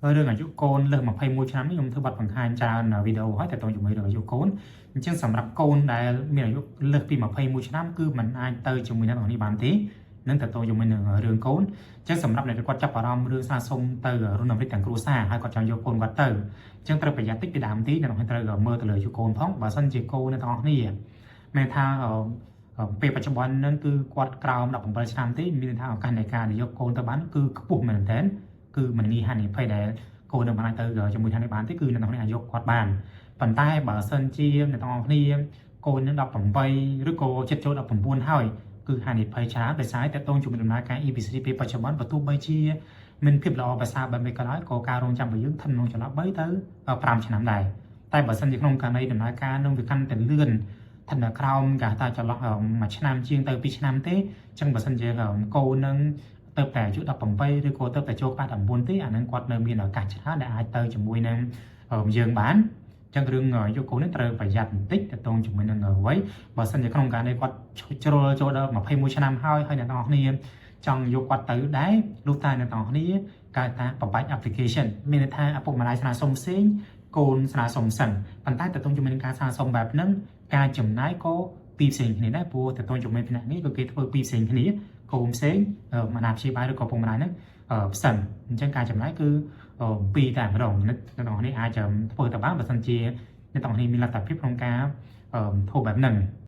រឿងអាយុកូនលើស21ឆ្នាំនេះខ្ញុំធ្វើបទបង្ហាញច្រើនវីដេអូហើយតទៅជាមួយរឿងអាយុកូនអញ្ចឹងសម្រាប់កូនដែលមានអាយុលើសពី21ឆ្នាំគឺมันអាចទៅជាមួយអ្នកទាំងនេះបានទេនឹងតទៅជាមួយនឹងរឿងកូនអញ្ចឹងសម្រាប់អ្នកដែលគាត់ចាប់អារម្មណ៍រឿងស្នើសុំទៅរស់នៅអាមេរិកទាំងគ្រួសារហើយគាត់ចង់យកកូនគាត់ទៅអញ្ចឹងត្រូវប្រយ័ត្នតិចពីដើមទីអ្នកទាំងត្រូវមើលទៅលើអាយុកូនផងបើសិនជាកូនអ្នកទាំងអស់គ្នាមានថាពេលបច្ចុប្បន្នហ្នឹងគឺគាត់ក្រោម17ឆ្នាំទេមានន័យថាឱកាសនៃការយកកូនទៅបានគឺខ្ពស់មែនទែនគឺមិនងាយហានិភ័យដែលកូននឹងបានទៅជាមួយថានេះបានទេគឺអ្នកទាំងនេះអាចយកគាត់បានប៉ុន្តែបើសិនជាអ្នកទាំងអស់គ្នាកូននឹង18ឬក៏ចិត្តចូល19ហើយគឺហានិភ័យច្រើនដោយសារតកតងជាមួយដំណើរការ EB3 ពេលបច្ចុប្បន្នបើទោះបីជាមានភាពល្អប្រសើរបែបនេះក៏ដោយក៏ការរងចាំរបស់យើងស្ថិតក្នុងចន្លោះ3ទៅ5ឆ្នាំដែរតែបើសិនជាក្នុងករណីដំណើរការនឹងវាកាន់តែលឿនស្ថិតនៅក្រោមគេថាចន្លោះ1ឆ្នាំជាងទៅ2ឆ្នាំទេអញ្ចឹងបើសិនជាកូននឹងទៅតែអាយុ18ឬក៏ទៅតែចូលក្បាល19ទេអានឹងគាត់នៅមានឱកាសច្រើនដែលអាចទៅជាមួយនឹងយើងបានចឹងរឿងយកកូននេះត្រូវប្រយ័ត្នបន្តិចតទៅជាមួយនឹងអ្វីបើសិនជាក្នុងករណីគាត់ជ្រុលចូលដល់21ឆ្នាំហើយហើយអ្នកទាំងអស់គ្នាចង់យកគាត់ទៅដែរលុះតែអ្នកទាំងអស់គ្នាកើតថាបំបាច់ application មានន័យថាឪពុកម្ដាយស្នើសុំផ្សេងកូនស្នើសុំសិនប៉ុន្តែតទៅជាមួយនឹងការស្នើសុំបែបហ្នឹងការចំណាយក៏ពីរផ្សេងគ្នាដែរព្រោះតទៅជាមួយផ្នែកនេះក៏គេធ្វើពីរផ្សេងគ្នាកូនផ្សេងអាណាព្យាបាលឬក៏ពុកម្ដាយហ្នឹងផ្សិនអញ្ចឹងការចំណាយគឺពីរតែម្ដងអ្នកទាំងអស់គ្នាអាចធ្វើទៅបានបើសិនជាអ្នកទាំងអស់គ្នាមានលទ្ធភាពក្នុងការធ្វើបែបហ្នឹង។